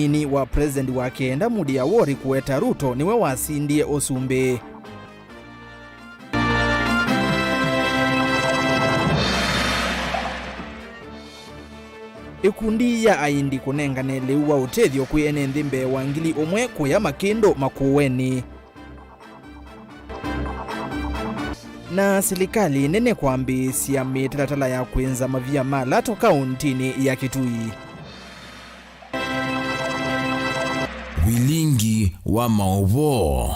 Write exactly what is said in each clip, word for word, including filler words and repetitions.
Mũnini wa President wa kenda Mudi Awori kũweta Ruto nĩwe wasindie ũsumbĩ. Ĩkundi ya aindi kũnengane lĩu wa ũtethyo kwĩ ene nthĩ mbee wa ngili ũmwe kũya makĩndũ makũũenĩ. Na silikalĩ nene kwambĩĩsya mĩtalatala ya kwĩnza mavia ma lato kaũntinĩ ya Kitui. Vilingi wa maũvoo.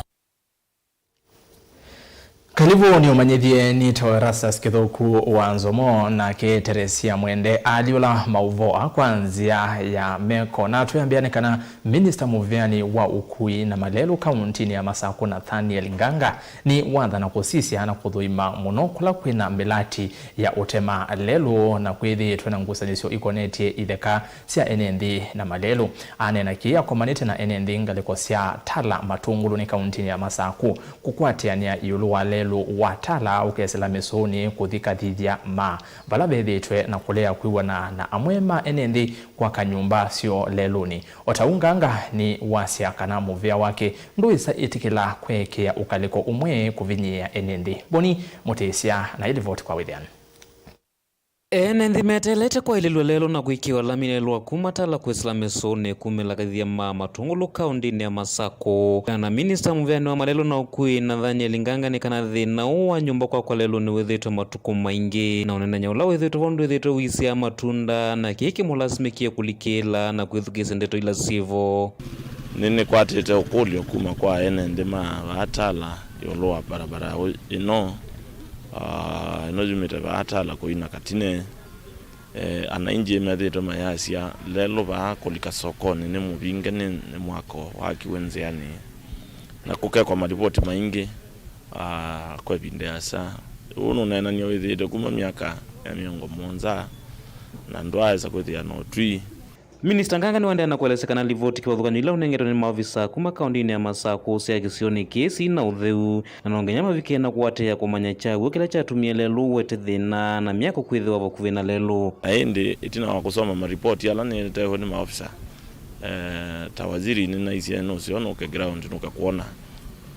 Kalivu nĩũmanyĩthye nĩtawa Erastus Kĩthũku wa Nzomo, nake Teresia Mwende alyũla maũvoo kwa nzĩa ya meko. Na twĩambĩa nĩ kana minista mũveani wa ũkui na malelũ kaũntinĩ ya Masakũ, Nathaniel Nganga, nĩwathana kũsisya na kũthũima mũno kũla kwĩna mĩlati ya ũtema lelũ na kwĩthĩĩtwe na ngusanĩsyo ikonetye itheka sya ene nthĩ na malelũ. Aneena kĩĩ akomanĩte na ene nthĩ ngalĩko sya Tala Matũngũlũnĩ kaũntinĩ ya Masakũ, kũkwatĩanĩa ĩũlũ wa lelũ wa Tala ũkesĩla mĩsũnĩ kũthi Kathithya ma vala vethĩĩtwe na kũlea kwĩw'ana na amwe ma ene nthĩ kwaka nyũmba syoo lelũnĩ. O ta ũu Nganga nĩwasya kana mũvĩa wake ndwĩsa ĩtĩkĩla kweekea ũkalĩko ũmwe kũvinyĩĩa ene nthĩ. Boni Mũtĩsya na ĩlivoti kwa wĩthĩanu. Ene nthĩ meteelete kwaĩlĩlw'a lelũ na kwĩkĩwa lami lelũ wa kuma Tala kwĩsĩla mĩsũnĩ kumĩla Kathithya ma Matũngũlũ kaũntinĩ ya Masakũ. Na minista mũveani wa malelũ na ũkui Nathaniel Nganga nĩ kana thĩna ũũ wa nyũmba kwakwa lelũ nĩwĩthĩĩtwe matukũ maingĩ, na ũnenany'a ũla wĩthĩĩtwe vo ndwĩthĩĩtwe ũisyaa matunda, na kĩĩ kĩmũlasimĩkie kũlikĩĩla na kwĩthukĩĩsya ndeto ila syĩ vo. Nĩnĩkwatĩte ũkũlyo kuma kwa ene nthĩ ma vaa Tala ĩũlũ wa barabara ũ-, ĩno, ah, ĩno yumĩte vaa Tala kũina Katine. Eh, ana aingĩ methĩĩtwe mayasya lelũ vaa kũlika sokonĩ nĩ mũvinge nĩ, nĩ mwako wakiwe nzĩanĩ, na kũkekwa malipoti maingĩ, ah, kwa ĩvinda ĩasa. Ũu nũneenany'a wĩthĩĩtwe kuma myaka ya mĩongo mũonza, na ndwaaĩsa kwĩthĩa na ũtwi. Minista Nganga nĩwaendeea na kũelesya kana livoti kĩvathũkany'o ila ũnengetwe nĩ maovisa kuma kaũntinĩ ya Masakũ sya kĩsionĩ kĩĩ syĩ na ũtheu, na no nginya mavike na kũatĩĩa kũmanya kyaw'o kĩla kyatumie lelũ ũete thĩna na myako kwĩthĩwa vakuvĩ na lelũ. Na ĩndĩ ĩtina wa kũsoma maripoti ala nĩetewe nĩ maovisa, eh, ta waziri nĩnaisye nũseo nũke ground nũke kwona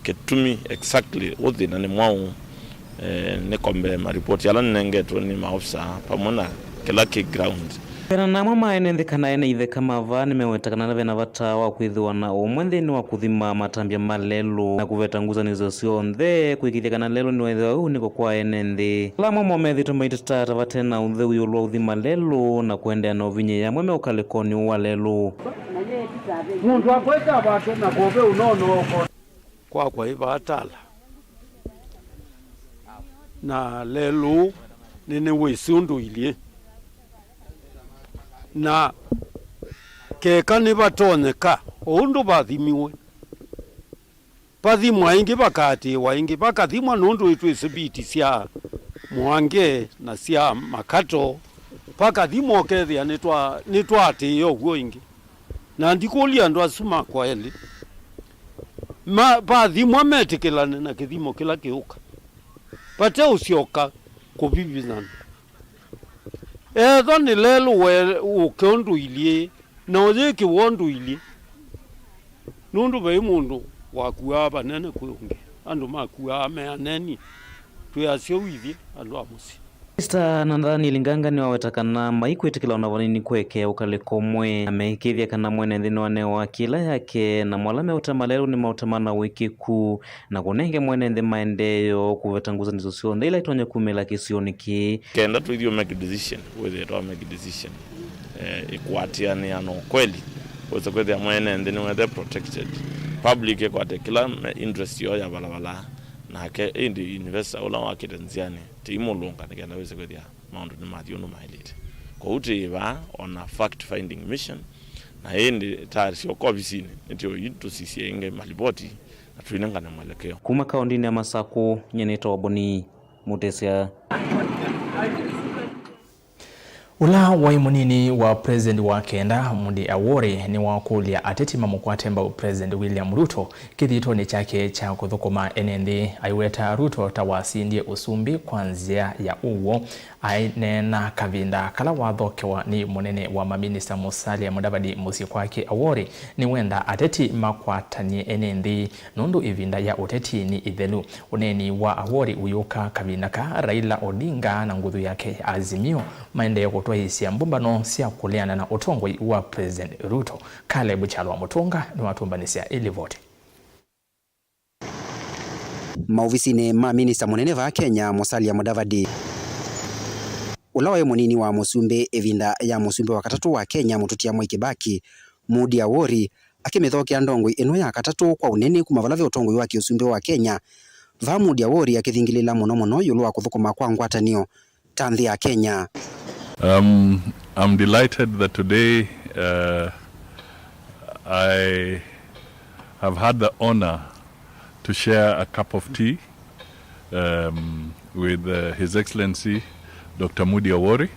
kĩtumi exactly ũthĩna nĩ mwaũ. Eh, nĩkombe maripoti ala nĩnengetwe nĩ maofisa pamwe na kĩla kĩ ground. Vena na amwe ma ene nthĩ kana ene itheka ma vaa nĩmeweta kana vena vata wa kwĩthĩwa na ũmwe nthĩnĩ wa kũthima matambya ma lelũ na kũveta ngusanĩsyo syonthe kũĩkĩĩthya kana lelũ nĩwethĩwa wĩ ũnĩko kwa ene nthĩ. Ala amwe moo methĩĩtwe maiteta ta vate na ũtheu ĩũlũ wa ũthima lelũ na kũendeea na ũvinyĩĩa amwe me ũkalĩkonĩ ũũ wa lelũ. Mũndũ akwete avatwe na kũve ũnono oko. Kwakwa ĩ vaa Tala, na lelũ nĩnĩwĩsĩ ũndũ ilyĩ, na keka nĩvatonyeka o ũndũ vathimiwe, vathimwa ĩngĩ, vakaatĩĩwa ĩngĩ, vakathimwa nũndũ ĩtwĩsĩ viti sya mũange na sya makato, vakathimwa ũkethĩa nĩtwa-, nĩtwaatĩĩa ũw'o ĩngĩ. Na ndikũlya andũ asu makwa elĩ ma-, vathimwa metĩkĩlane na kĩthimo kĩla kĩũka, vate ũsyoka kũvivithana. Ethwa nĩ lelũ we ũke ũndũ ilyĩ, na ũyĩkĩwa ũndũ ilyĩ, nũndũ vai mũndũ wakuaa vanene kwĩ ũngĩ, andũ makuaa me aneni, twĩ aseo ithyĩ andũ a mũsyĩ. Minista Nathaniel Nganga nĩwaweta kana maikwĩtĩkĩla ona vanini kũekea ũkalĩko ũmwe, na meĩkĩĩthya kana mwene nthĩ nĩwanewa kĩla yake, namo ala meũtema lelũ nĩmaũtema na ũĩkĩĩku, na kũnenge mwene nthĩ maendeeo kũveta ngusanĩsyo syonthe ila itonya kumĩla kĩsionĩ kĩĩ. Kenda tũithi ũ make decision, wĩthĩe twa make decision, eh, ĩkwatĩanĩa na ũkweli, wĩse kwĩthĩa mwene nthĩ nĩwethe protected, public ĩkwate kĩla me-, interest yoo ya valavala, nake ĩndĩ investor ũla wakĩte nzĩanĩ tĩimũlũnga nĩ kenda wĩse kwĩthĩa maũndũ nĩmathi ũndũ maĩlĩte. Kwoou twĩ vaa on a fact finding mission, na ĩndĩ tayari syoka ovisinĩ nĩtũi tũsisye ĩngĩ malipoti na tũinengane mwelekeo. Kuma kaũndinĩ ya Masakũ, nyie nĩtawa Boni Mũtĩsya. Ũla waĩ mũnini wa President wa kenda, Mudi Awori, nĩwakũlya ateti mamũkwate mbau President William Ruto kĩthitoonĩ kyake kya kũthũkũma ene nthĩ, aiweta Ruto ta wasindie ũsumbĩ kwa nzĩa ya ũw'o. Aineena kavinda kala wathokewa nĩ mũnene wa maminista Musalia Mudavadi mũsyĩ kwake Awori, nĩwenda ateti makwatany'e ene nthĩ nũndũ ĩvinda ya ũteti nĩ ĩthelu. Ũneeni wa Awori ũyũka kavinda ka Raila Odinga na nguthu yake ya Azimio maendee kũtwaĩĩsya mbũmbano sya kũleana na ũtongoi wa President Ruto. Caleb Kyalo wa Mũtũnga nĩwatũmbanĩsya ĩlivoti. Maovisinĩ ma minista mũnene vaa Kenya, Musalia Mudavadi, ũla waĩ mũnini wa mũsumbĩ ĩvinda ya mũsumbĩ wa katatũ wa Kenya, Mũtũtia Mwai Kĩbaki, Mudi Awori, akĩmĩthokea ndongoi ĩno ya katatũ kwa ũnene kuma vala ve ũtongoi wa kĩũsumbĩ wa Kenya, vaa Mudi Awori akĩthingĩlĩla mũno mũno ĩũlũ wa kũthũkũma kwa ngwatanĩo ta nthĩ ya Kenya. Um, I'm delighted that today, uh, I have had the honor to share a cup of tea, um, with, uh, His Excellency Doctor Mudi Awori,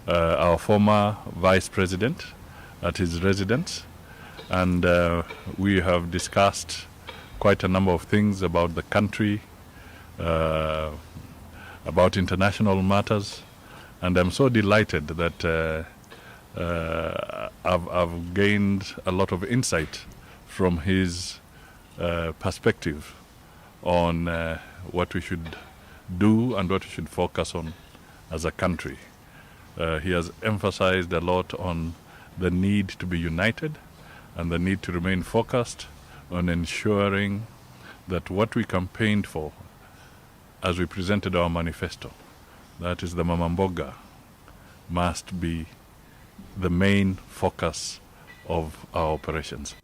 uh, our former Vice President, at his residence, and, uh, we have discussed quite a number of things about the country, uh, about international matters, and I'm so delighted that, uh, uh, I've, I've gained a lot of insight from his, uh, perspective on, uh, what we should do and what we should focus on as a country. Uh, he has emphasized a lot on the need to be united and the need to remain focused on ensuring that what we campaigned for as we presented our manifesto, that is the Mama Mboga, must be the main focus of our operations.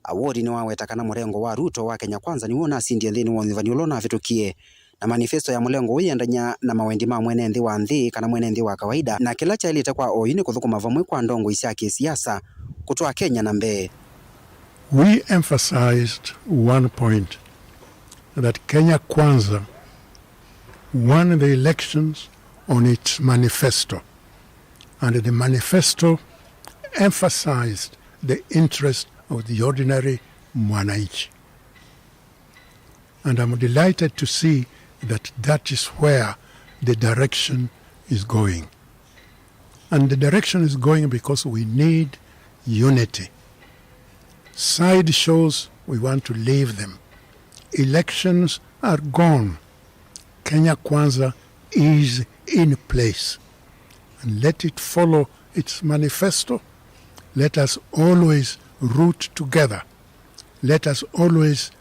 Awori nĩwaweta kana mũrengo wa Ruto wa Kenya Kwanza nĩw'o ũnasindie nthĩnĩ wa ũnyuvani ũla ũnavĩtũkie, na manifesto ya mũrengo ũũ yĩendany'a na mawendi ma mwene nthĩ wa nthĩ kana mwene nthĩ wa kawaida, na kĩla kyaĩlĩte kwa oyu nĩ kũthũkũma vamwe kwa ndongoi sya kĩsiasa kũtwaa Kenya na mbee. We emphasized one point, that Kenya Kwanza won the elections on its manifesto, and the manifesto emphasized the interest of the ordinary mwananchi. And I'm delighted to see that that is where the direction is going. And the direction is going because we need unity. Side shows, we want to leave them. Elections are gone. Kenya Kwanza is in place. And let it follow its manifesto. Let us always root together. Let us always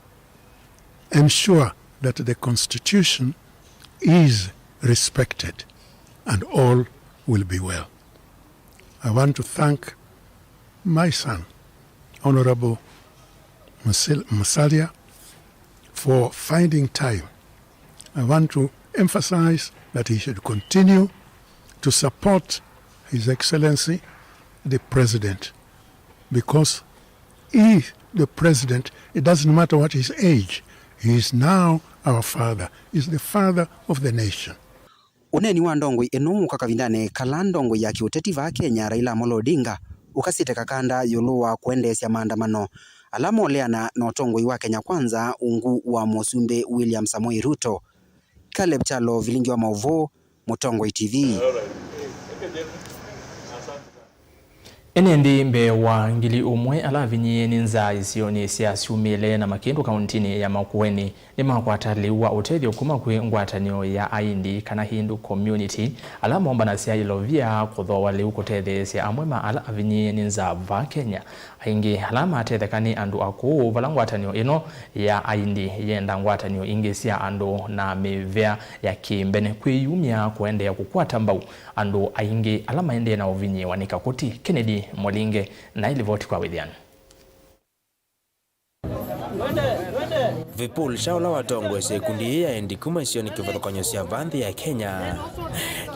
ensure that the constitution is respected and all will be well. I want to thank my son, Honorable Musil-, Musalia, for finding time. I want to emphasize that he should continue to support His Excellency the President, because he, the President, it doesn't matter what his age, he is now our father, he is the father of the nation. Ũneeni wa ndongoi ĩno ũka kavindanĩ kala ndongoi ya kĩũteti vaa Kenya, Raila Amolo Odinga, ũkasĩte kakanda ĩũlũ wa kũendeesya maandamano ala moleana na ũtongoi wa Kenya Kwanza ungu wa Mũsumbĩ William Samoei Ruto. Caleb Kyalo, vilingi wa maũvoo, Mũtongoi T V. Ene nthĩ mbee wa ngili ũmwe ala avinyĩĩe nĩ nzaa isionĩ sya syumĩle na Makĩndũ kauntinĩ ya Makueni nĩmakwata lĩu wa ũtethyo kuma kwĩ ngwatanĩo ya Aindi kana Hindu Community, ala mombanasya ilovia kũthooa lĩu kũtetheesya amwe ma ala avinyĩĩe nĩ nzaa vaa Kenya. Aingĩ ala matetheka nĩ andũ akũũ, vala ngwatanĩo ĩno ya Aindi yenda ngwatanĩo ingĩ sya andũ na mĩvĩa ya kĩmbene kwĩyumya kũendeea kũkwata mbau andũ aingĩ ala maendee na ũvinyĩĩwa nĩ kakũti. Kennedy Mũlinge na ĩlivoti kwa wĩthĩanu. Vipul Shah, ũla watongoesye ĩkundi yĩĩ ya Aindi kuma isionĩ kĩvathũkany'o sya vaa nthĩ ya Kenya,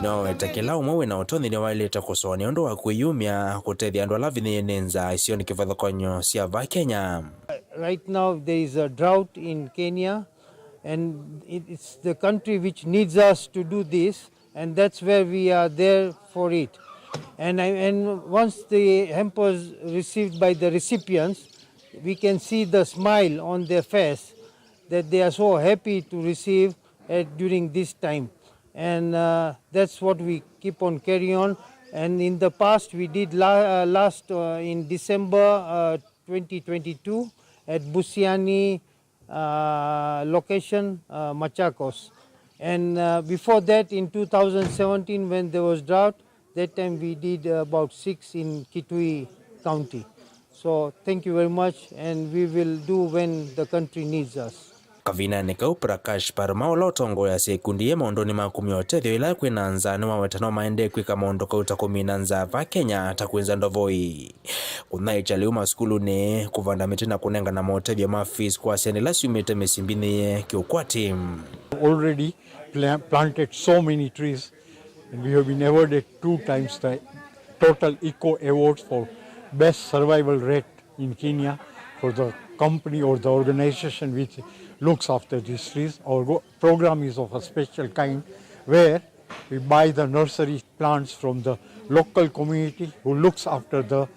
nĩwaweta kĩla ũmwe wĩna ũtonyi nĩwaĩlĩte kũsũanĩa ũndũ wa kwĩyumya kũtethya andũ ala avinyĩĩe nĩ nzaa isionĩ kĩvathũkany'o sya vaa Kenya. Right now there is a drought in Kenya, and it, it's the country which needs us to do this, and that's where we are there for it. And I, and once the hampers received by the recipients, we can see the smile on their face that they are so happy to receive it during this time. And uh, that's what we keep on carry on. And in the past, we did la- uh, last uh, in December uh, twenty twenty-two at Busiani uh, location, uh, Machakos. And uh, before that, in two thousand seventeen, when there was drought, that time we did about six in Kitui County. So thank you very much, and we will do when the country needs us. Kavindanĩ kau, Prakash Parma, ũla ũtongoeasya ĩkundi yĩ maũndũnĩ ma kumya ũtethyo ĩla kwĩna nzaa, nĩwaweta no maendee kwĩka maũndũ kauta kũmina nzaa va Kenya ta kwĩnza ndovoi, kũthaĩkya lĩu masukulunĩ, kũvanda mĩtĩ na kũnengana motethyo ma fees kwa syana ila syumĩte mĩsyĩ mbinĩĩe kĩũkwati. Already pla- planted so many trees, and we have been awarded two times the total eco awards for best survival rate in Kenya for the company or the organization which looks after these trees. Our go- program is of a special kind where we buy the nursery plants from the local community who looks after the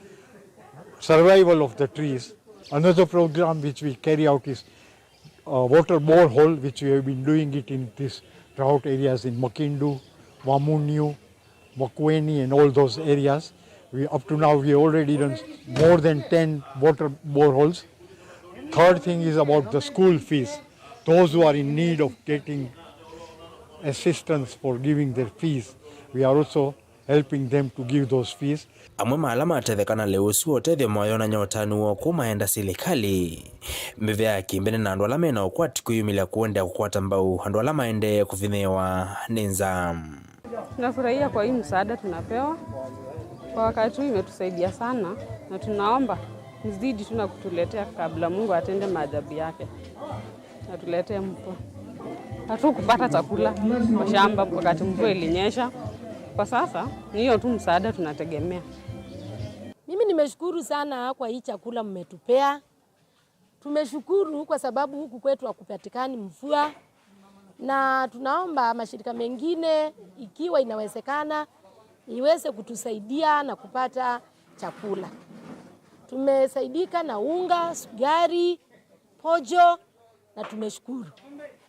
survival of the trees. Another program which we carry out is uh, water borehole, which we have been doing it in these drought areas in Makindu, Wamunyu, Makueni, and all those areas. We, up to now, we already done more than ten water boreholes. Third thing is about the school fees. Those who are in need of getting assistance for giving their fees, we are also helping them to give those fees. Amwe ma ala matetheka na lĩu ũsu wa ũtethyo mayonany'a ũtanu woo kũu maenda silikalĩ. Mĩvĩa ya kĩmbene na andũ ala mena ũkwati kwĩyumĩlya kũendeea kũkwata mbau andũ ala maendee kũvinyĩĩwa nĩ nzaa. Tunafurahia kwa hii msaada tunapewa. Kwa wakati huu imetusaidia sana, na tunaomba mzidi tu na kutuletea kabla Mungu atende maajabu yake. Atuletee mvua. Hatukupata chakula kwa shamba wakati mvua ilinyesha. Kwa sasa ni hiyo tu msaada tunategemea. Mimi nimeshukuru sana kwa hii chakula mmetupea. Tumeshukuru kwa sababu huku kwetu hakupatikani mvua, na tunaomba mashirika mengine, ikiwa inawezekana, iweze kutusaidia na kupata chakula. Tumesaidika na unga, sukari, pojo, na tumeshukuru.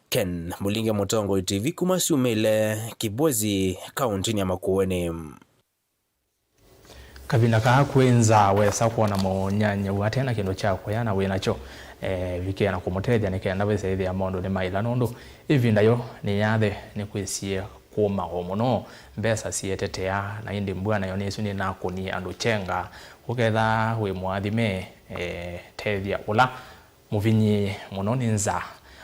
Ken Mulinge, Mũtongoi T V, kuma syumĩle Kibwezi, kaũntĩnĩ ya Makueni. Kavinda kaa kwĩ nzaa wesa kwona mũnyanyau ate na kĩndũ kya kũya na wĩ nakyo, evikĩa na kũmũtethya nĩ kenda wĩsa ĩthĩa maũndũ nĩmaĩla, nũndũ ĩvinda yo nĩ yathe nĩkwĩsie kũma o mũno, mbesa sietetea, na ĩndĩ mbua nayo nĩsu nĩnakũnie andũ kyenga. Ũketha wĩ mũathime, eh, tethya ũla mũvinyĩĩe mũno nĩ nzaa.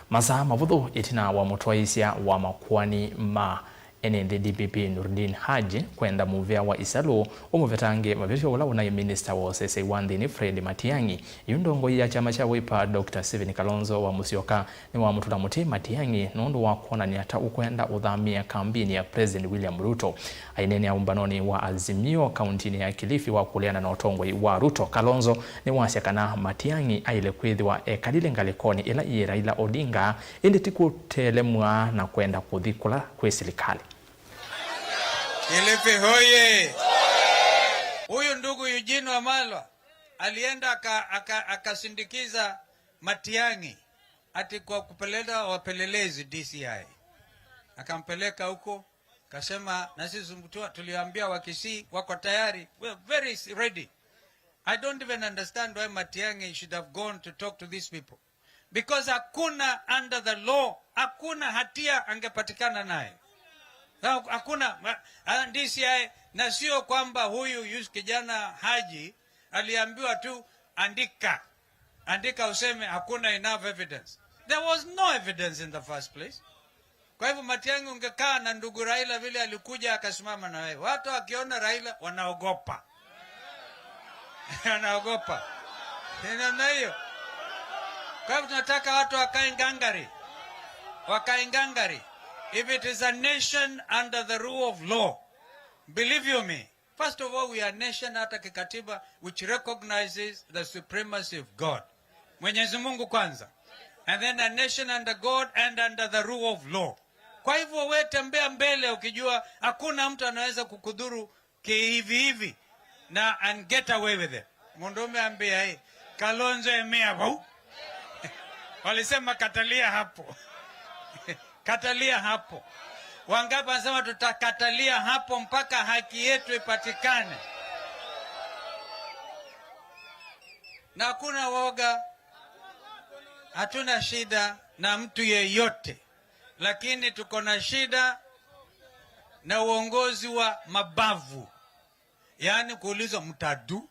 Masaa mavũthũ ĩtina wa mũtwaĩĩsya wa makoani ma ene nthĩ D P P Noordin Haji kwenda mũvĩa wa Isalu ũmũvetange mavĩtyo ũla ũnaĩ minista wa ũseseĩ wa nthĩnĩ Fred Matiang'i, yu ndongoi ya kyama kya Wiper Doctor Stephen Kalonzo wa Musyoka nĩwamũtũla mũtĩ Matiang'i nũndũ wa kwonany'a ta ũkwenda ũthamĩĩa kambini ya President William Ruto. Aineenea ũmbanonĩ wa Azimio kauntinĩ ya Kilifi wa kũleana na ũtongoi wa Ruto, Kalonzo nĩwasya kana Matiang'i aĩle kwĩthĩwa ekalile ngalĩkonĩ ĩla yĩ Raila Odinga, ĩndĩ ti kũtelemw'a na kwenda kũthi kũla kwĩ silikalĩ. Kilifi hoye! Huyu ndugu Eugene Wamalwa alienda aka- aka- akasindikiza Matiang'i ati kwa kupeleka wapelelezi D C I. Akampeleka huko, kasema, na sisi mtu tuliambia Wakisii wako tayari, we are very ready. I don't even understand why Matiang'i should have gone to talk to these people. Because hakuna under the law, hakuna hatia angepatikana naye. Na hakuna ma- ah, D C I, na sio kwamba huyu yus- kijana Haji aliambiwa tu andika, andika useme hakuna enough evidence. There was no evidence in the first place. Kwa hivyo Matiang'i, ungekaa na ndugu Raila vile alikuja akasimama na wewe. Watu wakiona Raila wanaogopa. Wanaogopa. Ni namna hiyo. Kwa hivyo tunataka watu wakae ngangari. Wakae ngangari. If it is a nation under the rule of law, believe you me, first of all, we are a nation hata kikatiba which recognizes the supremacy of God. Mwenyezi Mungu kwanza. And then a nation under God and under the rule of law. Kwa hivyo we tembea mbele ukijua hakuna mtu anaweza kukudhuru kihivi hivi na and get away with it. Mũndũũme ambĩa, "Ĩ, Kalonzo emea vau." Walisema, "Katalia hapo." Katalia hapo. Wangapi wanasema tutakatalia hapo mpaka haki yetu ipatikane? Na hakuna woga, hatuna shida na mtu yeyote, lakini tuko na shida na uongozi wa mabavu, yaani kuulizwa mtadu.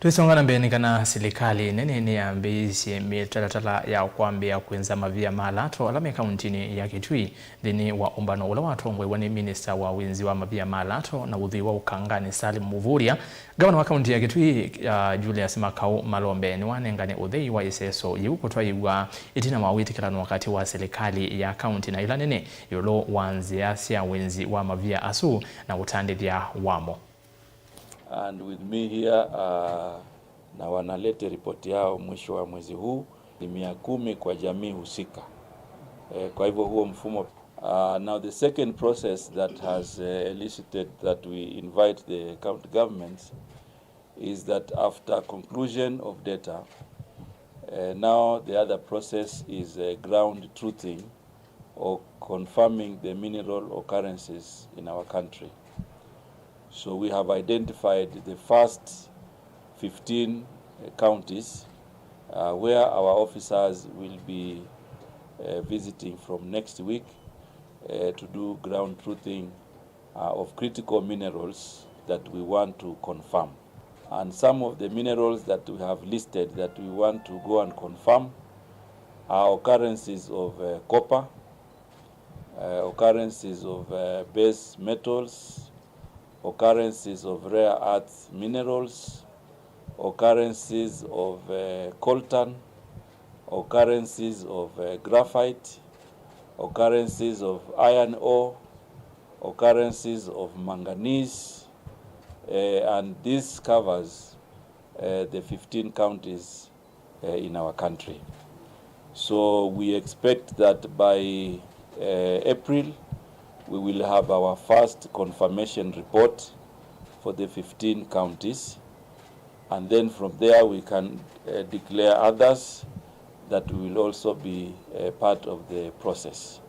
Twĩsonga na mbee, nĩ kana silikalĩ nene nĩyambĩĩisye mĩtalatala ya kwambĩĩa kwĩnza mavia ma lato ala me kauntinĩ ya Kitui nthĩnĩ wa ũmbano ũla watongoew'a nĩ minista wa wĩnzi wa mavia ma lato na ũthwii wa ũkanganĩ Salim Mvurya, ngavana wa kaunti ya Kitui, uh, Julius Makau Malombe nĩwanengane ũthei wa ĩseso yĩu kũtwaĩw'a ĩtina wa wĩtĩkĩlano katĩ wa silikalĩ ya kaunti na ĩla nene ĩũlũ wa nzĩa sya wĩnzi wa mavia asu na ũtandĩthya wamo. And with me here, uh, na wanalete ripoti yao mwisho wa mwezi huu, asilimia kumi kwa jamii husika. Eh, kwa hivyo huo mfumo. Uh, now the second process that has, uh, elicited that we invite the county governments is that after conclusion of data, uh, now the other process is, uh, ground truthing or confirming the mineral occurrences in our country. So we have identified the first fifteen, uh, counties, uh, where our officers will be, uh, visiting from next week, uh, to do ground truthing, uh, of critical minerals that we want to confirm. And some of the minerals that we have listed that we want to go and confirm are occurrences of, uh, copper, uh, occurrences of, uh, base metals, occurrences of rare earth minerals, occurrences of, uh, coltan, occurrences of, uh, graphite, occurrences of iron ore, occurrences of manganese, uh, and this covers, uh, the fifteen counties, uh, in our country. So we expect that by, uh, April, we will have our first confirmation report for the fifteen counties. And then from there we can, uh, declare others that will also be, uh, part of the process.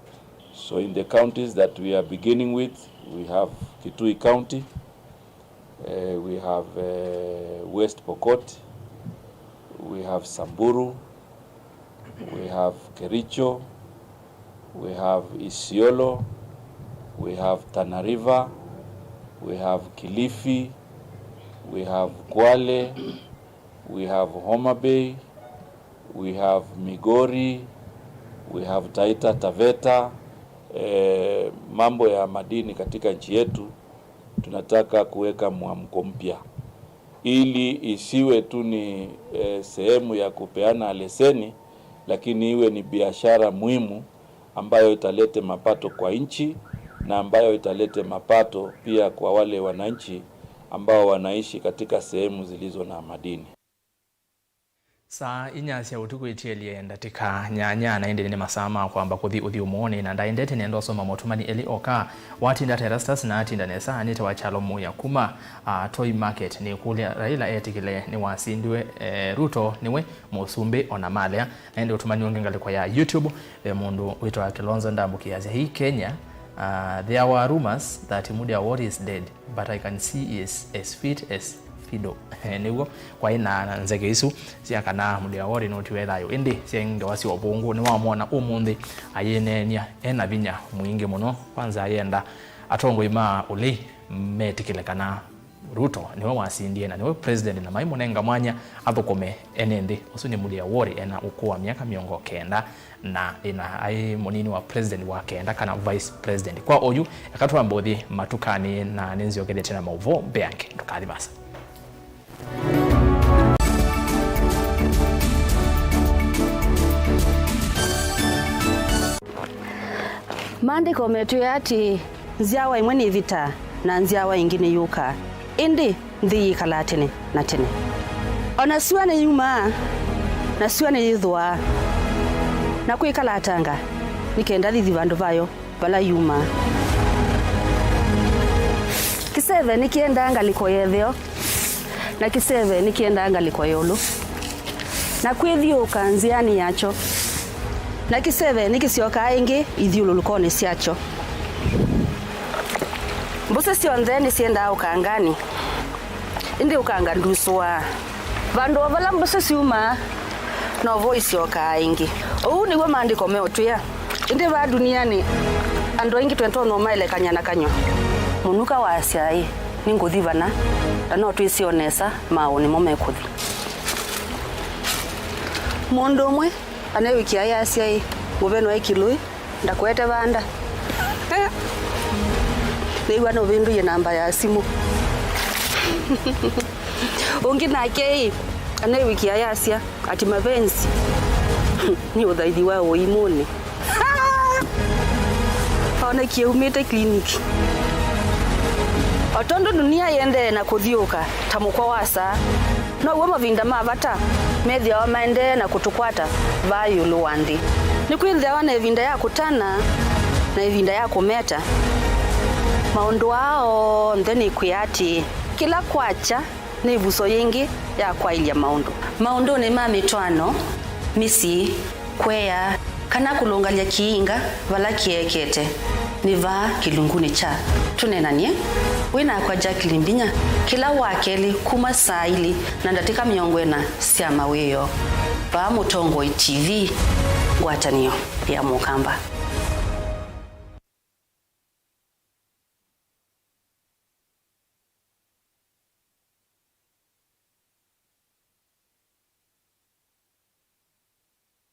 So in the counties that we are beginning with, we have Kitui County, uh, we have, uh, West Pokot, we have Samburu, we have Kericho, we have Isiolo, we have Tana River, we have Kilifi, we have Kwale, we have Homa Bay, we have Migori, we have Taita Taveta. Eh, mambo ya madini katika nchi yetu, tunataka kuweka mwamko mpya ili isiwe tu ni, eh, sehemu ya kupeana leseni, lakini iwe ni biashara muhimu ambayo italete mapato kwa nchi na ambayo italete mapato pia kwa wale wananchi ambao wanaishi katika sehemu zilizo na madini. Saa inya sya ũtukũ itielye ndatĩka nyanya, na ĩndĩ nĩ masaa ma kwamba kũthi ũthyũmũonĩ, na ndaendete nenda ũsoma motũmani elĩ oka. Watinda ta Erastus na atinda nesa, nĩtawa Kyalo Mũya kuma, ah, Toi Market. Nĩkũlya, Raila etĩkĩle nĩwasindiwe, eh, Ruto nĩwe mũsumbĩ ona malea. Na ĩndĩ ũtũmani ũngĩ ngalĩko ya YouTube, ve mũndũ wĩtawa Kilonzo ndambũkĩasya, "Hii Kenya, uh, there were rumors that Mudi Awori is dead, but I can see he is as fit as fiddle." Nĩw'o, kwaĩ na nzeke isu sya kana Mudi Awori nũtiwe thayũ, ĩndĩ syaĩ ngewa sya ũvũngũ. Nĩwamwona ũmũnthĩ ayĩneenya ena vinya mwingĩ mũno, kwanza ayenda atongoi ma ũlei metĩkĩle kana Ruto nĩwe wasindie na nĩwe president, na maimũnenga mwanya athũkũme ene nthĩ. Ũsu nĩ Mudi Awori, ena ũkũũ wa myaka mĩongo kenda na ĩna, aĩ mũnini wa president wa kenda kana vice president. Kwa oyu, eka twambe ũthi matukanĩ na nĩnzyokethete na maũvoo mbeange. Ndũkathi vasa. Maandĩko metwĩe atĩĩ, "Nzyawa ĩmwe nĩvĩtaa, na nzyawa ĩngĩ nĩyũkaa, ĩndĩ nthĩ yĩkalaa tene na tene." O na syũa nĩyumaa, na syũa nĩyĩthũaa, na kwĩkala atanga, nĩ kenda thithi vandũ vayo vala yumaa. Kĩseve nĩkĩendaa ngalĩko ya ĩtheo, na kĩseve nĩkĩendaa ngalĩko ya ĩũlũ, na kwĩthiũũka nzĩanĩ yakyo. Na kĩseve nĩkĩsyokaa ĩngĩ ithyũlũlũkonĩ syakyo. Mbũsĩ syonthe nĩsyendaa ũkanganĩ, ĩndĩ ũkanga ndusũaa. Vandũ o vala mbũsĩ syumaa, novo isyokaa ĩngĩ. Ũu nĩw'o Maandĩko meũtwĩa. Ĩndĩ vaa ndunianĩ, andũ aingĩ twĩtonya ũmaelekany'a na kanyw'a. Mũnuka waasya-ĩ, "Nĩngũthi vana," na no twĩsĩ o nesa maaũ nĩmo mekũthi. Mũndũ ũmwe anewĩkĩa ayasya-ĩ, "Mũveno e kĩlũĩ, ndakũete vanda." Nĩw'a nũvĩndũie namba ya simũ. Ũngĩ nake-ĩ, anewĩkĩa ayasya, ati mapenzi nĩ ũthaithi wa ũimũnĩ. Onekie umĩte clinic. O tondũ dunia yĩendee na kũthiũũka ta mũkwa wa saa, now'o mavinda ma vata methĩawa maendee na kũtũkwata vaa ĩũlũ wa nthĩ. Nĩkwĩthĩawa na ĩvinda ya kũtana na ĩvinda ya kũmeta. Maũndũ aa onthe nĩkwĩa atĩĩ, kĩla kwakya nĩ ĩvuso yĩngĩ ya kwaĩlya maũndũ. Maũndũnĩ ma mĩtwaano, mĩsyĩ, kũea, kana kũlũngalya kĩinga vala kĩekete, nĩ vaa kĩlungunĩ kya Tũneenany'e. Wĩ nakwa Jacqueline Mbinya kĩla Wakelĩ kuma saa ilĩ na ndatĩka mĩongo ĩna sya mawĩoo, vaa Mũtongoi T V, ngwatanĩo ya Mũkamba.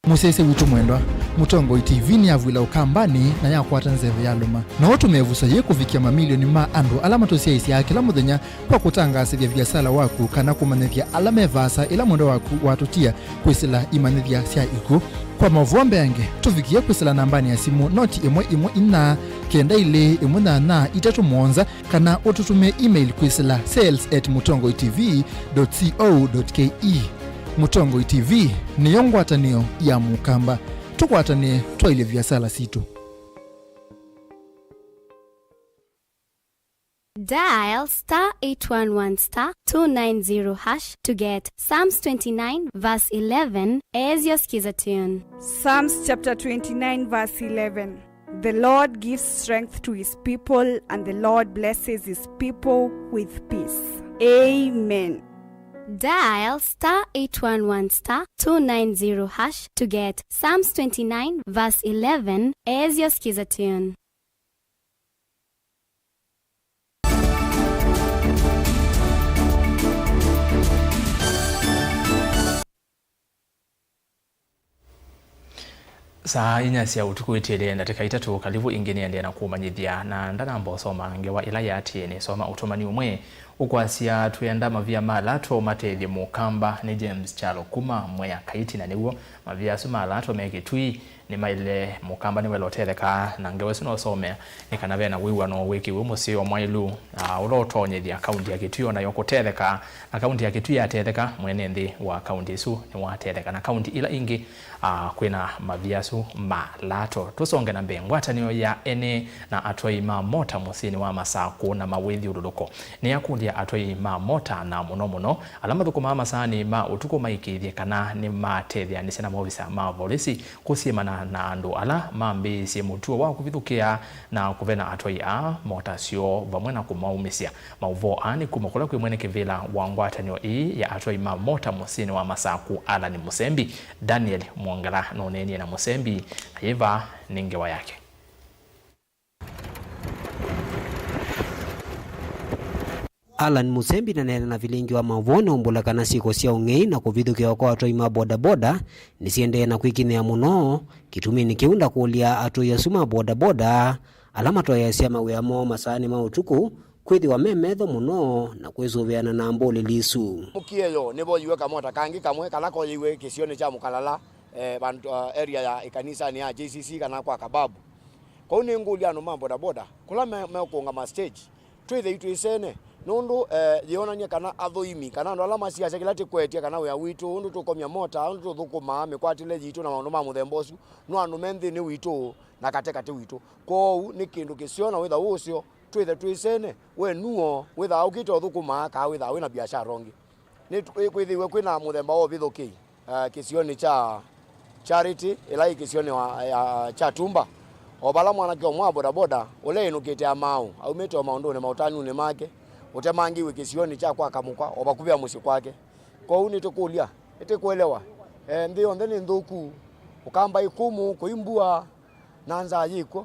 Mũsyaĩĩsya witũ mwendwa, Mũtongoi T V nĩyavw'ĩla Ũkambanĩ na yakwata nzeve yalũma. No ũtũme ĩvuso yĩĩ kũvikĩa mamilioni ma andũ ala matũsyaĩĩsyaa kĩla mũthenya kwa kũtangaasĩthya viasala waku kana kũmanyĩthya ala me vaasa ĩla mwendwa waku watũtia kwĩsĩla imanyĩthya sya ikw'ũ. Kwa maũvoo mbeange, tũvikĩe kwĩsĩla nambanĩ ya simũ noti ĩmwe ĩmwe inya kenda ilĩ ĩmwe nyanya itatũ mũonza, kana ũtũtũmĩe email kwĩsĩla sales at mũtongoi T V dot co dot K E. Mũtongoi T V nĩyo ngwatanĩo ya Mũkamba. Tũkwatanĩe twaĩlye viasala sitũ. Dial star eight one one star two nine zero hash to get Psalms twenty-nine verse eleven as your Skiza tune. Psalms chapter twenty-nine verse eleven. The Lord gives strength to his people, and the Lord blesses his people with peace. Amen. Dial star eight one one star two nine zero hash to get Psalms twenty-nine verse eleven as your Skiza tune. Saa inya sya ũtukũ itiele ndatĩka itatũ, kalivu ĩngĩ nĩendee na kũmanyĩthya, na ndanamba ũsoma ngewa ĩla yaatĩĩe nĩsoma ũtũmani ũmwe ũkwasya, "Twĩenda mavia ma Lato matethye Mũkamba," nĩ James Kyalo kuma Mwea Kaiti, na nĩw'o mavia asu ma Lato me Kĩtui. Nĩmaĩle, Mũkamba nĩwaĩle ũtetheka, na ngewa ĩsu noũsomea nĩ kana ve na wĩw'ano wĩkĩwe mũsyĩ wa mwaĩlu, ah, ũla ũtonyethya kaunti ya Kĩtui o nayo kũtetheka. Na kaunti ya Kĩtui yatetheka, mwene nthĩ wa kaunti ĩsu nĩwatetheka, na kaunti ila ingĩ, ah, kwĩna mavia asu ma Lato. Tũsonge na mbee. Ngwatanĩo ya ene na atwai ma mota mũsyĩnĩ wa Masakũ na mawĩthyũlũlũko nĩyakũlya atwai ma mota, na mũno mũno ala mathũkũmaa masaanĩ ma ũtukũ, maĩkĩĩthye kana nĩmatetheanĩsya na maovisa ma volisi kũsyĩmana na andũ ala mambĩĩisye mũtuo wa kũvithũkĩa na kũvena atwai aa mota syoo vamwe na kũmaumĩsya. Maũvoo aa nĩ kuma kũla kwĩ mwene kĩvĩla wa ngwatanĩo ĩĩ ya atwai ma mota mũsyĩnĩ wa Masakũ, Allan Mũsembi. Daniel Mwongela nũneenie na Mũsembi, na yĩva nĩ ngewa yake. Allan Mũsembi naneena na vilingi wa maũvoo nĩumbũla kana syĩko sya ũng'ei na kũvithũkĩwa kwa atwai ma bodaboda nĩsiendee na kwĩkinyĩa mũno. Kĩtuminĩ kĩu ndakũlya atwai asu ma bodaboda ala matwaĩasya mawĩa moo masaanĩ ma ũtukũ kwĩthĩwa me metho mũno na kwĩsũvĩana na mbũlĩli isu. Mũkie yo nĩvoyiwe kamota kangĩ kamwe kala koyĩiwe kĩsionĩ kya Mũkalala, eh, vandũ, uh, area ya ĩkanisanĩ ya J C C kana kwa Kababu. Kwoou nĩngũlya andũ ma bodaboda kũla me-, mekũũngama stage, twĩthei twĩsene, nũndũ, eh, yĩonany'a kana athũimi kana andũ ala masiasya kĩla tĩkwetye kana wĩa witũ, ũndũ tũkomya mota, ũndũ tũthũkũmaa, mĩkwatĩle yitũ na maũndũ ma mũthemba ũsu, no andũ me nthĩnĩ witũ na kate katĩ witũ. Kwoou nĩ kĩndũ kĩseo na wĩtha wĩ ũseo, twĩthe twĩsene, we nuo wĩthaa ũkĩte ũthũkũmaa kaa wĩthaa wĩna biashara ũngĩ. Nĩ kwĩthĩiwe kwĩna mũthemba wa ũvithũkĩi, eh, kĩsionĩ kya Charity, ĩla yĩ kĩsionĩ wa, ya, kya Tumba, o vala mwanake ũmwe wa bodaboda ũla ĩnũkĩte Amaũ aumĩte o maũndũnĩ ma ũtanunĩ make, ũtemangĩiwe kĩsionĩ kya kwa Kamũkwa o vakuvĩ a mũsyĩ kwake. Kwoou nĩtũkũlya, nĩtĩkũelewa, eh, nthĩ yonthe nĩ nthũku, ũkamba ĩkũmũ, kũi mbua, na nzaa yĩkw'o,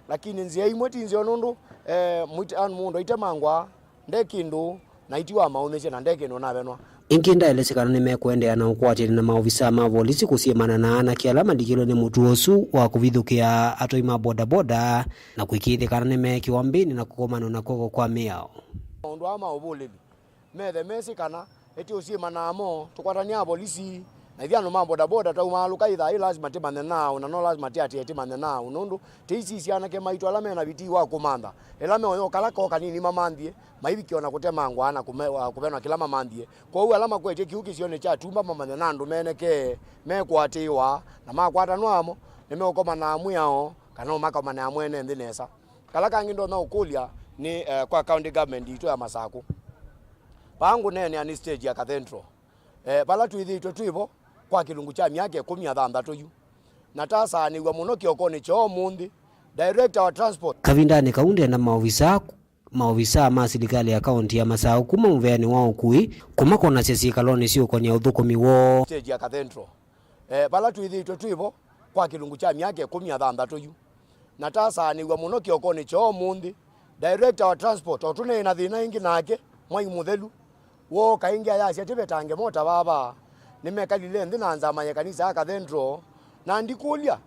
lakini nzĩa imwe ti nzeo nũndũ, eh, mũit-, an-, mũndũ aitemangwa nde kĩndũ, na itiwa maũmĩsye na nde kĩndũ navenwa. Ĩngĩ ndaelesya kana nĩmekũendeea na ũkwatĩanĩ na maovisaa ma volisi kũsyĩmana na anake ala malikĩlwe nĩ mũtuo ũsu wa kũvithũkĩa atwai ma bodaboda na kũĩkĩĩthya kana nĩmeekĩwa mbĩnĩ na kũkomanwa na kw'oko kwa mĩao. Maũndũ aa ma ũvũlĩli methe mesĩ kana ĩtĩ ũsyĩma namo, tũkwatanĩa avolisi, na ithyĩ andũ ma bodaboda twaumaalũka ĩthaa yĩ lasima tĩmanye naaũ, na no lasima tĩatĩe tĩmanye naaũ, nũndũ tĩisisya anake maitũ ala mena vitii wa kũmantha, ĩla meoya o kala koo kanini mamanthie, maivikĩwa na kũtemangwa na kũme-, kũvenwa kĩla mamanthie. Kwoou ala makwetye kĩu kĩsionĩ kya Tumba mamanye na andũ menekee mekũatĩĩwa, na makwatanwa amo, nĩmeũkomana na mwĩao, kana ũmakomanĩa mwene nthĩ nesa. Kala kangĩ ndonya ũkũlya nĩ, eh, kwa county government yitũ ya Masakũ. Vaa ngũneenea nĩ stage ya Cathedral. Eh, vala twĩthĩĩtwe twĩ vo kwa kĩlungu kya myaka ĩkũmi na thanthatũ yu. Na tasaanĩw'a mũno kĩokonĩ kya ũmũnthĩ, director wa transport. Kavindanĩ kau ndenda maovisaa, maovisaa ma silikalĩ ya kaunti ya Masakũ kuma mũveanĩ wa ũkui kũmakonasya syĩkalonĩ syĩũkonya ũthũkũmi woo. Stage ya Cathedral. Eh, vala twĩthĩĩtwe twĩ vo kwa kĩlungu kya myaka ĩkũmi na thanthatũ yu. Na tasaanĩw'a mũno kĩokonĩ kya ũmũnthĩ, director wa transport, o tũneena thĩna ĩngĩ nake, Mwai Mũthelu, wooka ĩngĩ ayasya tĩvetange mota vava. Nĩmekalile nthĩ na nzama ya kanisa ya Cathedral, na ndikũlya,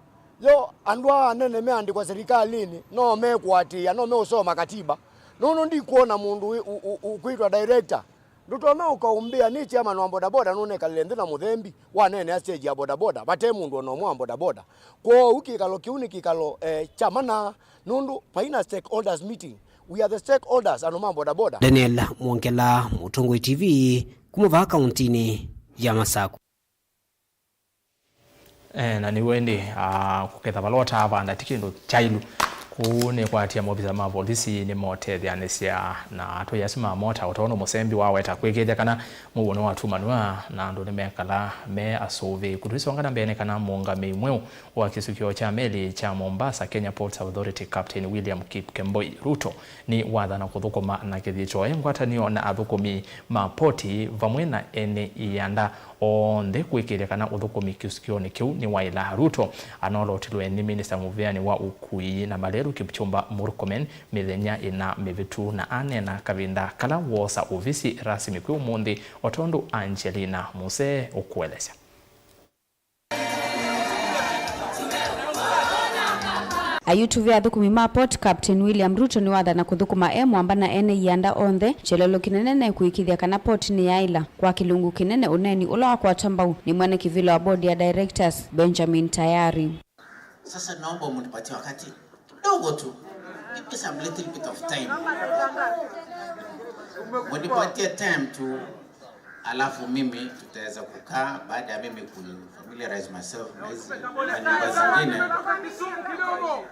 yo andũ aa anene meandĩkwa serikalĩnĩ no mekũatĩĩa, no meũsoma katiba? Nũndũ ndikwona mũndũ wĩ, ũ-, ũ-, ũkwĩtwa director. Ndũtonya ũkaũmbĩa nĩ chairman wa bodaboda nũnekalile nthĩ na mũthembi waneenea stage ya bodaboda vate mũndũ ona ũmwe wa bodaboda. Kwoou kĩkalo kĩu nĩ kĩkalo, eh, kya mana nũndũ vai na stakeholders meeting. We are the stakeholders, andũ ma bodaboda. Daniel Mwongela, Mũtongoi T V, kuma vaa kauntinĩ ya Masakũ. Eh, na nĩw'o ĩndĩ, ah, kũketha vala ũtaavanda ti kĩndũ kyailu. Kũu nĩ kwatia maovisa ma volisi nĩmotetheanĩsya na atwai asu ma mota, o tondũ mũsembi waweta kwĩkĩĩthya kana mũuo nĩwatumanw'a na andũ nĩmekala me asũvĩĩku. Tũisonga na mbee nĩ kana mũũngamĩi mweũ wa kĩsukĩo kya meli kya Mombasa Kenya Ports Authority, Captain William Kipkemboi Ruto, nĩwathana kũthũkũma na kĩthito e ngwatanĩo na athũkũmi ma poti vamwe na ene ianda onthe kwĩkĩĩthya kana ũthũkũmi kĩsukĩonĩ kĩu nĩwaĩla. Ruto anolotilwe nĩ minista mũvĩanĩ wa ũkui na malelũ Kipchumba Murkomen mĩthenya ĩna mĩvĩtu, na aneena kavinda kala woosa ovisi rasmi kwĩ ũmũnthĩ, o tondũ Angelina Musee ũkũelesya. Ayutuvĩ athũkũmi ma port, Captain William Ruto nĩwathana kũthũkũma e mwamba na ene ianda onthe kyelelo kĩnene na kũĩkĩĩthya kana port nĩyaĩla. Kwa kĩlungu kĩnene, ũneeni ũla wakwatwa mbau nĩ mwene kĩvĩla wa board ya directors, Benjamin Tayari. Sasa naomba mnipatie wakati kidogo tu. Give me some little bit of time. Mnipatie time tu. Alafu mimi tutaweza kukaa baada ya mimi ku familiarize myself na hizi manyumba zingine,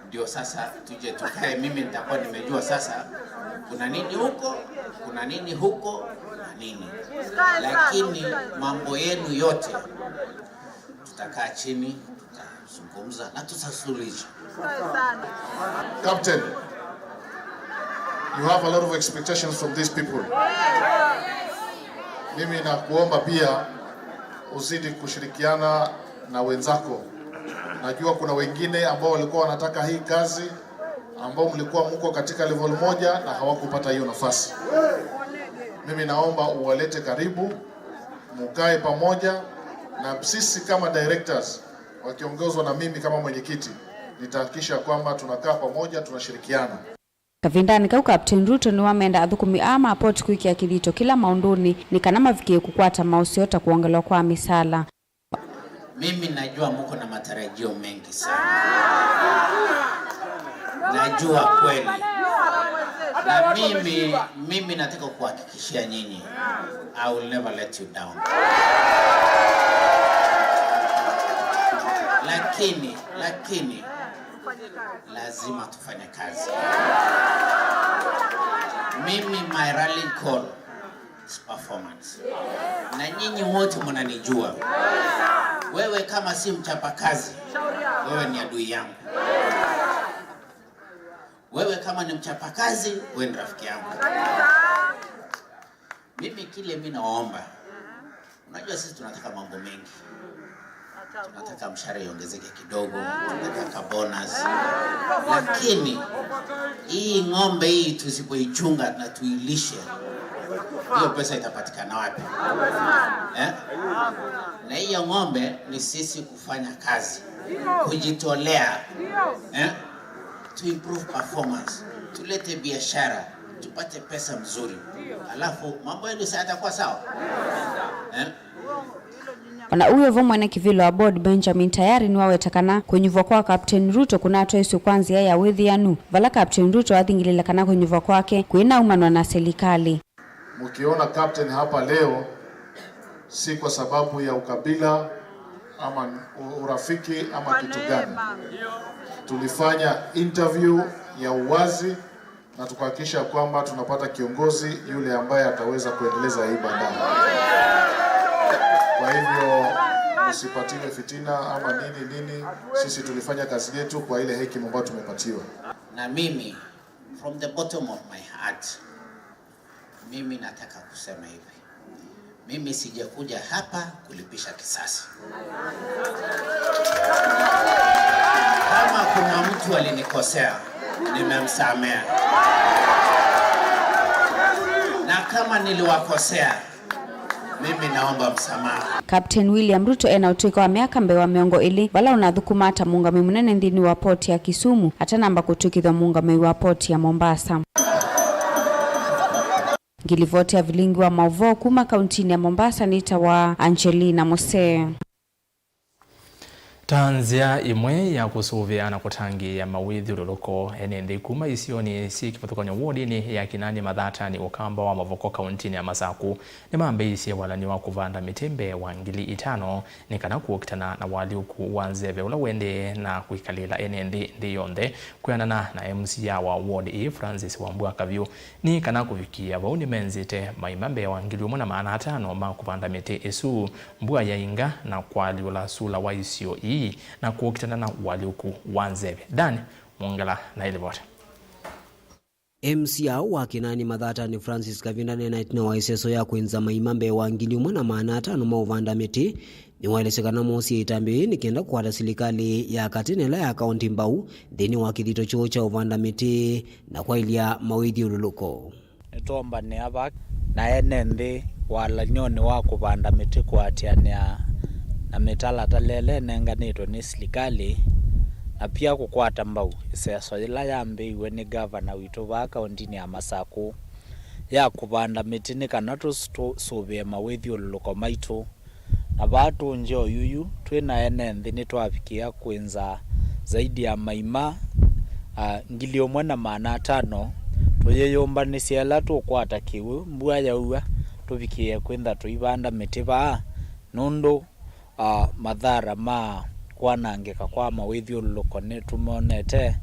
ndio sasa tuje tukae. Mimi nitakuwa nimejua sasa kuna nini huko, kuna nini huko na nini, lakini mambo yenu yote tutakaa chini, tutazungumza na tutasuluhisha. Captain, you have a lot of expectations from these people. Mimi nakuomba pia uzidi kushirikiana na wenzako. Najua kuna wengine ambao walikuwa wanataka hii kazi, ambao mlikuwa mko katika level moja na hawakupata hiyo nafasi. Mimi naomba uwalete karibu, mukae pamoja, na sisi kama directors wakiongozwa na mimi kama mwenyekiti, nitahakikisha kwamba tunakaa pamoja, tunashirikiana. Kavindanĩ kau, Captain Ruto nĩwamenda athũkũmi aa ma port kwĩkĩa kĩthito kĩla maũndũnĩ nĩ kana mavikĩe kũkwata maũseo ta kwongelwa kwa mĩsala. Mimi najua mko na matarajio mengi sana. Najua kweli. Na mimi, mimi nataka kuhakikishia nyinyi, I will never let you down. Lakini, lakini, lazima tufanye kazi. Mimi, my rallying call is performance. Na nyinyi wote mnanijua. Wewe kama si mchapakazi, wewe ni adui yangu. Wewe kama ni mchapakazi, wewe ni rafiki yangu. Mimi kile mimi naomba, unajua sisi tunataka mambo mengi. Tunataka mshahara iongezeke kidogo, tunataka bonus. Lakini hii ng'ombe hii tusipoichunga na tuilishe, hiyo pesa itapatikana wapi? Eh? Na hiyo ng'ombe ni sisi kufanya kazi, kujitolea, eh? To improve performance, tulete biashara, tupate pesa mzuri, alafu mambo yetu si yatakuwa sawa, eh? Ona ũu vo, mwene kĩvĩla wa board Benjamin Tayari nĩwaweta kana kũnyuvwa kwa Captain Ruto kũnatwaĩswe kwa nzĩa ya wĩthĩanu, vala Captain Ruto athingĩlĩle kana kũnyuvwa kwake kũinaumanwa na silikalĩ. Mkiona captain hapa leo, si kwa sababu ya ukabila ama u-, urafiki ama kitu gani. Tulifanya interview ya uwazi na tukahakikisha kwamba tunapata kiongozi yule ambaye ataweza kuendeleza hii bandari. Kwa hivyo, msipatiwe fitina ama nini nini, sisi tulifanya kazi yetu kwa ile hekima ambayo tumepatiwa. Na mimi, from the bottom of my heart, mimi nataka kusema hivi. Mimi sijakuja hapa kulipisha kisasi. Kama kuna mtu alinikosea, nimemsamea. Na kama niliwakosea, mimi naomba msamaha. Captain William Ruto ena ũtũĩka wa myaka mbee wa mĩongo ĩlĩ, vala ũnathũkũmaa ta mũũngamĩi mũnene nthĩnĩ wa port ya Kisumu, atanamba kũtw'ĩkĩthw'a mũũngamĩi wa port ya Mombasa. Ngilivoti ya vilingi wa maũvoo kuma kauntinĩ ya Mombasa nĩtawa Angelina Mose. Ta nzĩa ĩmwe ya kũsũvĩa na kũtangĩĩa mawĩthyũlũlũko, ene nthĩ kuma isionĩ syĩ kĩvathũkany'o wodinĩ ya Kinani Mathatani, Ũkamba wa Mavoko kauntinĩ ya Masakũ nĩmambĩĩisye walany'o wa kũvanda mĩtĩ mbee wa ngili itano nĩ kana kũkitana na ũalyũku wa nzeve ũla ũendee na kwĩkalĩla ene nthĩ nthĩ yonthe, kwĩanana na M C A wa ward ĩĩ, Francis Wambua Kavyũ. Nĩ kana kũvikĩĩa vau, nĩmenzĩte maima mbee wa ngili ũmwe na maana atano ma kũvanda mĩtĩ ĩsu mbua yainga na kũalyũla sula wa isio ii na kũkitana na ũalyũku wa nzeve. Dan Mwongela na ĩlivoti. M C A wa Kinani Mathatani, Francis Kavinda, nena ĩtina wa ĩseso ya kwĩnza maima mbee wa ngili ũmwe na maana atano ma ũvanda mĩtĩ, nĩwaelesya kana moosie ĩtambya yĩĩ nĩ kenda kũkwata silikalĩ ya katĩ na ĩla ya kaũnti mbau nthĩnĩ wa kĩthito kyoo kya ũvanda mĩtĩ na kwaĩlya mawĩthyũlũlũko. Nĩtwoombanĩa vaa na ene nthĩ walany'onĩ wa kũvanda mĩtĩ kũatĩanĩa na mĩtalatala ĩla ĩnenganĩtwe nĩ silikalĩ, na pia kũkwata mbau ĩseso yĩla yambĩĩiwe nĩ ngavana witũ vaa kaũntinĩ ya Masakũ ya kũvanda mĩtĩ nĩ kana tũs-, tũsũvĩe mawĩthyũlũlũko maitũ. Na vaa tũngye oyuyu, twĩ na ene nthĩ nĩtwavikĩĩa kwĩnza zaidi ya maima, ah, ngili ũmwe na maana atano, tũyĩyũmbanĩsya ĩla tũkwata kĩw'ũ, mbua yaua, tũvikĩĩe kwĩntha tũivanda mĩtĩ vaa, nũndũ, ah, mathara ma kwanangĩka kwa mawĩthyũlũlũko nĩtũmonete,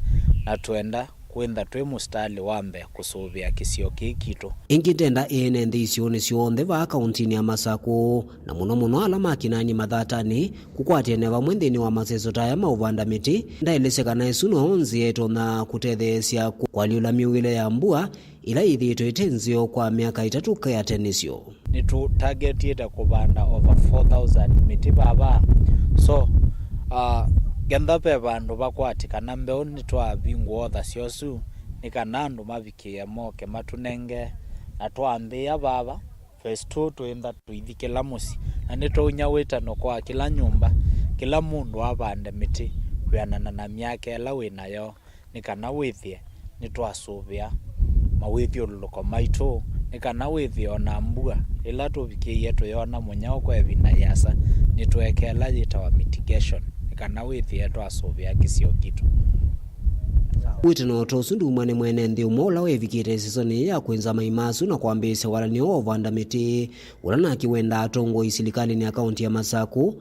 na twenda kwĩntha twĩ mũsitalĩ wa mbee kũsũvĩa kĩsio kĩĩ kitũ. Ĩngĩ, ndenda ene nthĩ isionĩ syonthe vaa kaũntinĩ ya Masakũ, na mũno mũno ala ma Kinani Mathatani, kũkwatĩanĩa vamwe nthĩnĩ wa maseso ta aya ma ũvanda mĩtĩ. Ndaelesya kana ĩsu no nzĩa ĩtonya kũtetheesya kũ-, kũalyũla myũĩle ya mbua ĩla yĩthĩĩtwe ĩte nzeo kwa myaka ĩtatũ kĩatĩanĩsyo. Nĩtũtargetĩte kũvanda over four thousand mĩtĩ vava. So, uh, kenda ve vandũ vakwatĩkana mbeũ, nĩtwavingũa othasya ũsu nĩ kana andũ mavikĩĩe moke matũnenge, na twambĩĩa vava. Phase two twĩntha tũithi kĩla mũsyĩ, na nĩtwaunya wĩtano kwa kĩla nyũmba, kĩla mũndũ avande mĩtĩ kwĩanana na myaka ĩla wĩ nayo, nĩ kana wĩthĩe nĩtwasũvĩa mawĩthyũlũlũko maitũ, nĩ kana wĩthĩe o na mbua ĩla tũvikĩie tũyona mũnyaũ kwa ĩvinda yĩasa, nĩtweeka ĩla yĩtawa mitigation, nĩ kana wĩthĩe twasũvĩa kĩsio kitũ. Wĩtano ta ũsu nduma nĩ mwene nthĩ ũmwe ũla wevikĩte ĩsesonĩ ya kwĩnza maima asu na kwambĩĩsya walany'o wa ũvanda mĩtĩ, ũla nake wendaa atongoi silikalĩnĩ ya kaũnti ya Masakũ,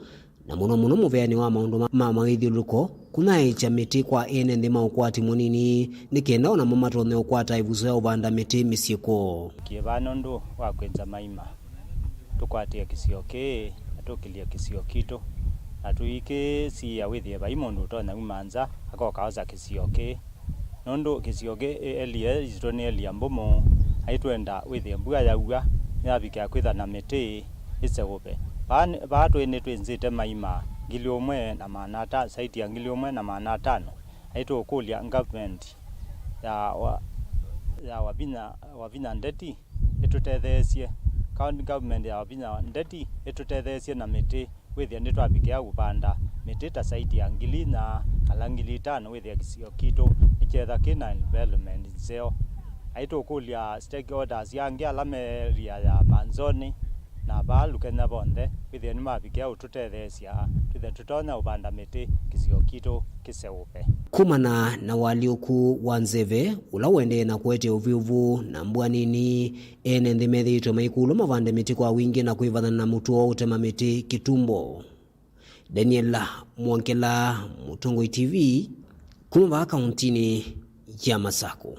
na mũno mũno mũveanĩ wa maũndũ ma, ma mawĩthyũlũlũko, kũnyaĩĩkya mĩtĩ kwa ene nthĩ ma ũkwati mũnini, nĩ kenda o namo matonye ũkwata ĩvuso ya ũvanda mĩtĩ mĩsyĩ kwoo. Kĩva nũndũ wa kwĩnza maima, tũkwatĩe kĩsio kĩĩ, na tũkĩlye kĩsio kitũ, Na tũikĩsiĩa wĩthĩe vai mũndũ ũtonya uma nza akoka osa kĩsio kĩĩ. Nũndũ kĩsio kĩĩ area yitũ nĩ area mbũmũ, aitwenda wĩthĩe mbua yaua nĩyavikĩa kwĩtha na mĩtĩ ĩseũve. Vaa nĩ- vaa twĩ nĩtwĩnzĩte maima ngili ũmwe na maana ata- saiti ya ngili ũmwe na maana atano. Aitũkũlya government ya wa- ya Wavinya, Wavinya Ndeti ĩtũtetheesye. County government ya Wavinya Ndeti ĩtũtetheesye na mĩtĩ wĩthĩa nĩtwavikĩa kũvanda mĩtĩ ta saiti ya ngili inya kana ngili itano wĩthĩa kĩsio kitũ nĩkyetha kĩ na environment nzeo. Aitũkũlya stakeholders angĩ ala me area ya Manzoni na vaa Lukenya vonthe wĩthĩa nĩmavikĩa ũtũtetheesya twĩthĩe tũtonya ũvanda mĩtĩ kĩsio kitũ kĩseũve. Kumana na ũalyũku wa nzeve ũla ũendee na kũete ũvyũvu na mbua nini, ene nthĩ methĩĩtwe maikũlw'a mavande mĩtĩ kwa wingĩ na kwĩvathana na mũtuo wa ũtema mĩtĩ kĩtumbo. Daniela Mwongela, Mũtongoi T V, kuma vaa kauntinĩ ya Masakũ.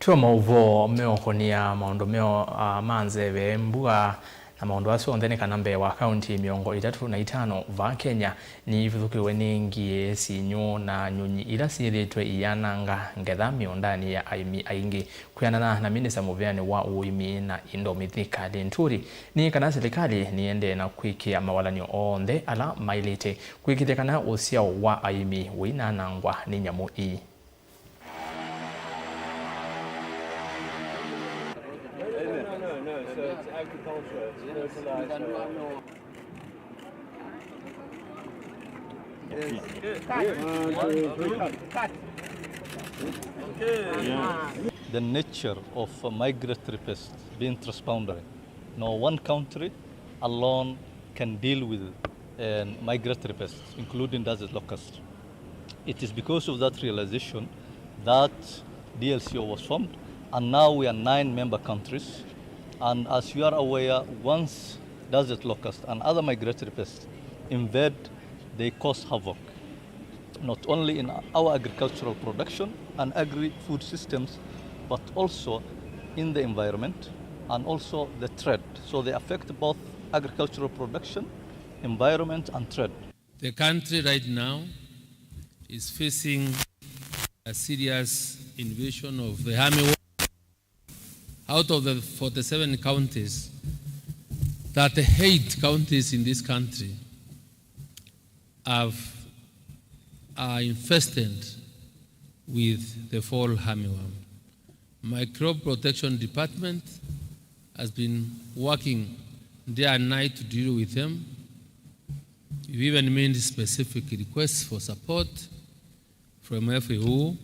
Twĩ o maũvoo meũkũnĩa maũndũ meo, a, ma nzeve, mbua, na maũndũ asu onthe nĩ kana mbee wa kaunti mĩongo ĩtatũ na itano vaa Kenya nĩivithũkĩwe nĩ ngie, sinyũ, na nyũnyi ila syĩthĩĩtwe iyananga ngetha mĩũndanĩ ya aĩmi aingĩ. Kwĩanana na minista mũvĩanĩ wa ũĩmi na indo Mithika Linturi, nĩ kana silikalĩ nĩendee na kwĩkĩa mawalany'o onthe ala maĩlĩte kwĩkĩthya kana ũsyao wa aĩmi ũinanangwa nĩ nyamũ ii. The nature of a migratory pest being transboundary. No one country alone can deal with, uh, migratory pests, including desert locust. It is because of that realization that D L C O was formed, and now we are nine member countries. And as you are aware, once desert locust and other migratory pests invade, they cause havoc not only in our agricultural production and agri-food systems, but also in the environment and also the trade. So they affect both agricultural production, environment, and trade. The country right now is facing a serious invasion of the armyworm. Out of the forty-seven counties, thirty-eight counties in this country have, are infested with the fall armyworm. Microbe Protection Department has been working day and night to deal with them. We've even made specific requests for support from F A O,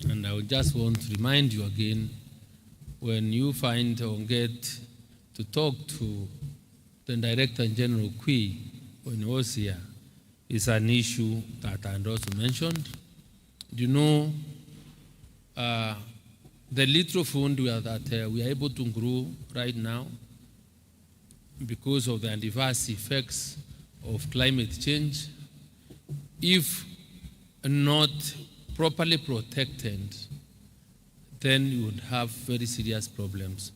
and I would just want to remind you again, when you find or get to talk to the Director General Kui, when he was here, is an issue that I also mentioned. You know, uh, the little food we are, that, uh, we are able to grow right now, because of the adverse effects of climate change, if not properly protected, then you would have very serious problems.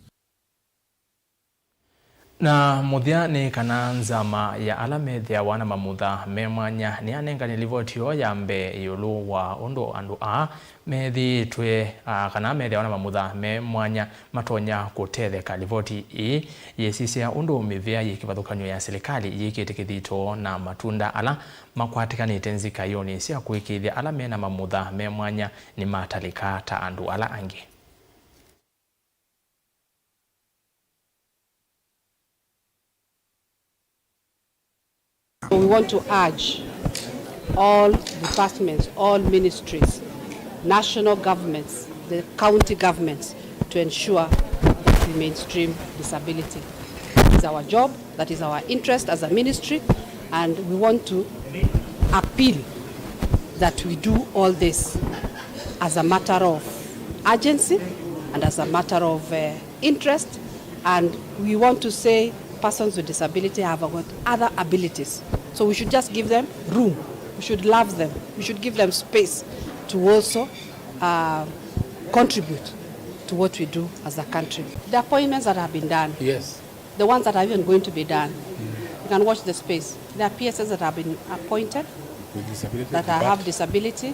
Na mũthya nĩ kana nzama ya ala methĩawa na mamutha me mwanya nĩyanengane livoti yoo ya mbee ĩũlũ wa ũndũ andũ aa methĩĩtwe, a, kana methĩawa na mamutha me mwanya matonya kũtetheka. Livoti ĩĩ yĩsisya ũndũ mĩvĩa yĩ kĩvathũkany'o ya silikalĩ yĩkĩte kĩthito na matunda ala makwatĩkanĩte nzikaĩonĩ sya kũĩkĩĩthya ala me na mamutha me mwanya nĩmatalĩka ta andũ ala angĩ. We want to urge all departments, all ministries, national governments, the county governments to ensure that we mainstream disability. It's our job, that is our interest as a ministry, and we want to appeal that we do all this as a matter of urgency and as a matter of, uh, interest, and we want to say persons with disability have got other abilities. So we should just give them room. We should love them. We should give them space to also, uh, contribute to what we do as a country. The appointments that have been done, yes, the ones that are even going to be done, can watch the space. There are P S S that have been appointed with disability, that have disability.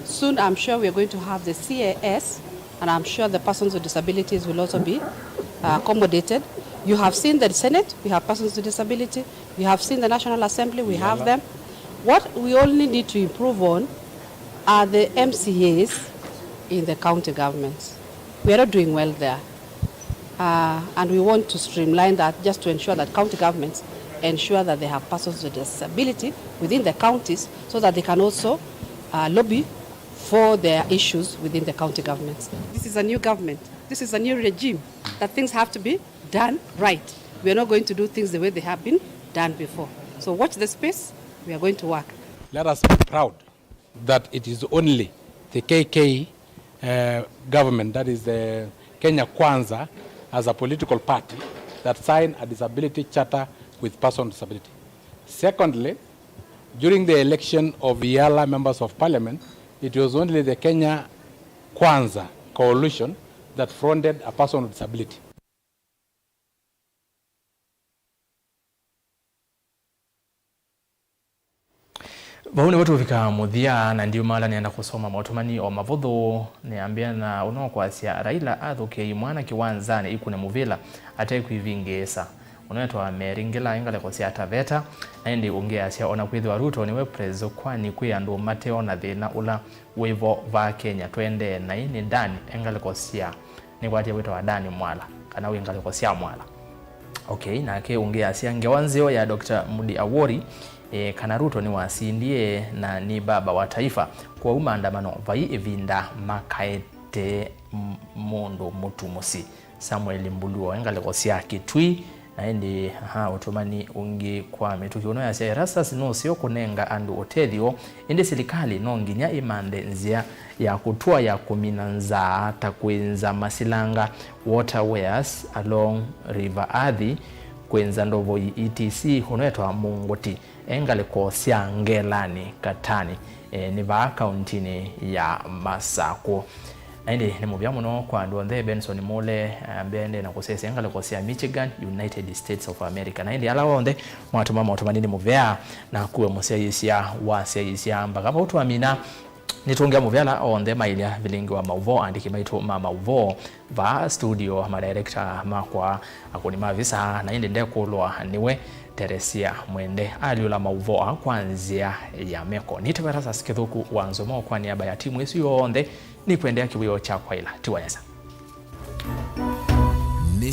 Soon, I'm sure we are going to have the C A S, and I'm sure the persons with disabilities will also be, uh, accommodated. You have seen the Senate, we have persons with disability. You have seen the National Assembly, we have them. What we only need to improve on are the M C As in the county governments. We are not doing well there. Uh, and we want to streamline that just to ensure that county governments ensure that they have persons with disability within the counties so that they can also, uh, lobby for their issues within the county governments. This is a new government. This is a new regime that things have to be done right. We are not going to do things the way they have been done before. So watch the space. We are going to work. Let us be proud that it is only the K K, uh, government, that is the Kenya Kwanza, as a political party, that signed a disability charter with persons with disability. Secondly, during the election of Yala members of parliament, it was only the Kenya Kwanza coalition that fronted a person with disability. Vau nĩvo tũvika mũthya, na ndiumaala nĩenda kũsoma maũtũmani o mavũthũ. Nĩambĩa na ũno kwasya, Raila athũkĩe imwana kĩwanzanĩ ikune mũvĩla ate kwĩvingĩĩsa. Ũno etwa Mary Ngĩla, ngalĩko sya Taveta, na ĩndĩ ũngĩ asya, ona kwĩthĩwa Ruto nĩwe pres, kwani kwĩ andũ mateona thĩna ũla wĩvo vaa Kenya? Tũendee naĩ nĩ Dan, e ngalĩko sya, nĩkwatie wĩtawa Dan Mwala, kana wĩ ngalĩko sya Mwala. Okay, nake ũngĩ asya, ngewa nzeo ya Doctor Mudi Awori, e, kana Ruto nĩwasindie na nĩ baba wa taifa, kwoou maandamano vai ĩvinda makaete m-, mũndũ mũtu mũsyĩ. Samuel Mbuluo, e ngalĩko sya Kitui, na ĩndĩ, aha, ũtũmani ũngĩ kwa mĩtũkĩ ũno yasya, Erastus nũseo kũnenga andũ ũtethyo, ĩndĩ silikalĩ no nginya ĩmanthe nzĩa ya kũtũa ya kũmina nzaa, ta kwĩnza masilanga, waterways along River Athi, kwĩnza ndovoi, et cetera. Ũno etwa Mũngũti, e ngalĩko sya Ngelanĩ, Katani, e, nĩ vaa kauntinĩ ya Masakũ. Na ĩndĩ nĩ mũvea mũno kwa andũ onthe. Benson Mule, eh, ambĩae na kũsesya ngalĩko sya Michigan, United States of America. Na ĩndĩ ala onthe mwatũma maũtũmani nĩ mũvea, na kuwe mũsyaĩĩsya wasyaĩĩsya. Mbaka vau twamina, nĩtũngĩa mũvea ala onthe mailya vilingi wa maũvoo, andĩki maitũ ma maũvoo vaa studio, madirector makwa, akũni ma visa, na ĩndĩ ndekũlwa nĩwe Teresia Mwende alyũla maũvoo aa kwa nzĩa ya meko. Nĩtawa Erastus Kĩthũku wa Nzomo kwa niaba ya timu ĩsu yonthe, nĩkwendea kĩwĩoo kya kwaĩla. Tiwa nesa. Nĩ